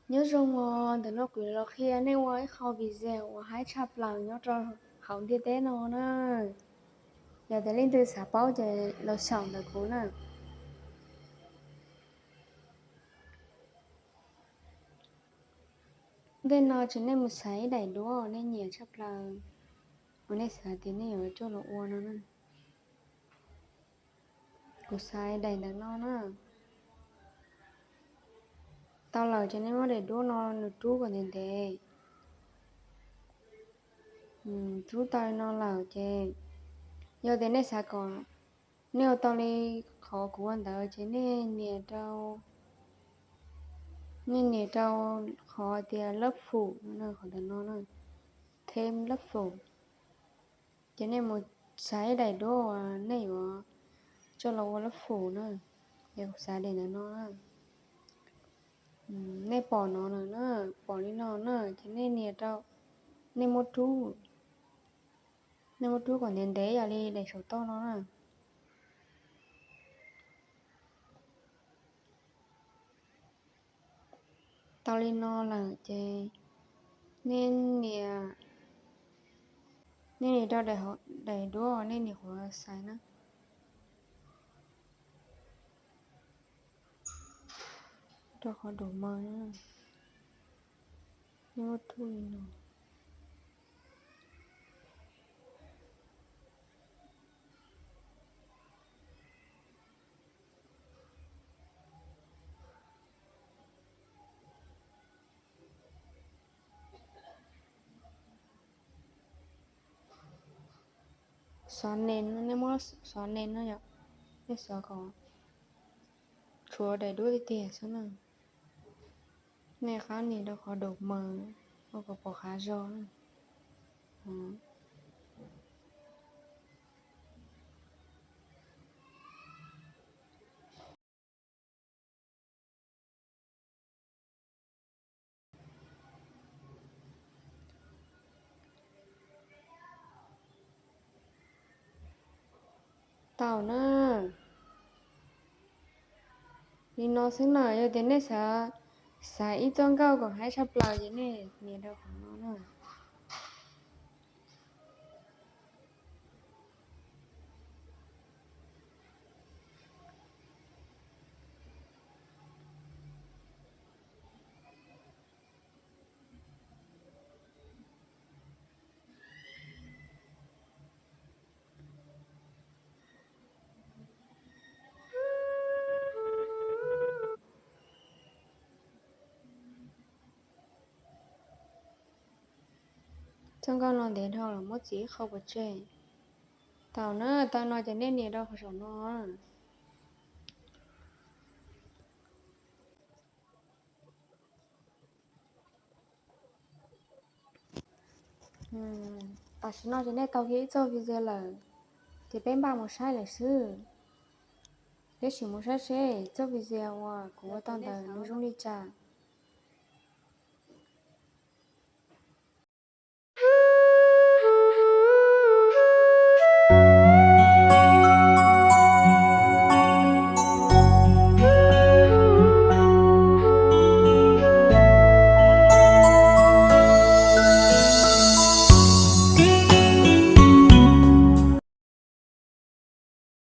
Nyob zoo os, ntawm no kuv los qhia nej ua ib qho video uas haib tshaj plaws nyob rau hauv ntiaj teb no na. Yog tias leej twg xav paub ces los xyaum ntawm kuv na. Ntej no ces nej mus xaiv ib daim duab uas nej nyiam tshaj plaws, uas nej xav tias nej yuav coj los ua no na. Kuv xaiv daim ntawm no na. Tau lawm ces nej muab daim duab no nws rub kom ntev ntev. Rub tau li no lawm ces yog tias nej xav kom nej ua tau li qhov kuv ua ntawd ces nej nias rau, nej nias rau qhov tias lab fum no, qhov ntawm no na, thêm lab fum. Ces nej mus xaiv daim duab uas nej yuav coj los ua lab fum na. Ces kuv xaiv daim ntawm no na. Nej pom no lawm na, pom li no na ces nej nias rau, nej muab rub, nej muab rub kom ntev ntev yam li daim saum toj no na. Tau li no lawm ces nej nias, nej nias rau daim duab uas nej nias qhuav xaiv na. Rau qhov dum maws, nej muab rub li no. Xov nees, nej muab xov nees no yom, nej xov kom tshuav daim duab tiag tiag xwb na. Nej qab nias rau qhov dum maws, ua kom pom qab zog na. Tau na. Li no xwb na, yog tias nej xav, xav ib txoj nkauj kom haib tshaj plaws ces nej nias rau qhov no na. Txoj nkauj no ntev dhau lawm, muab txiav ib qho pov tseg. Tau na, tau no ces nej nias rau qhov saum no. Tam sim no ces nej tau kiag ib txoj video lawm, ces peb npaj mus saib lawm xwb. Peb sim mus saib seb txoj video uas kuv ua tau ntawd nws zoo li cas.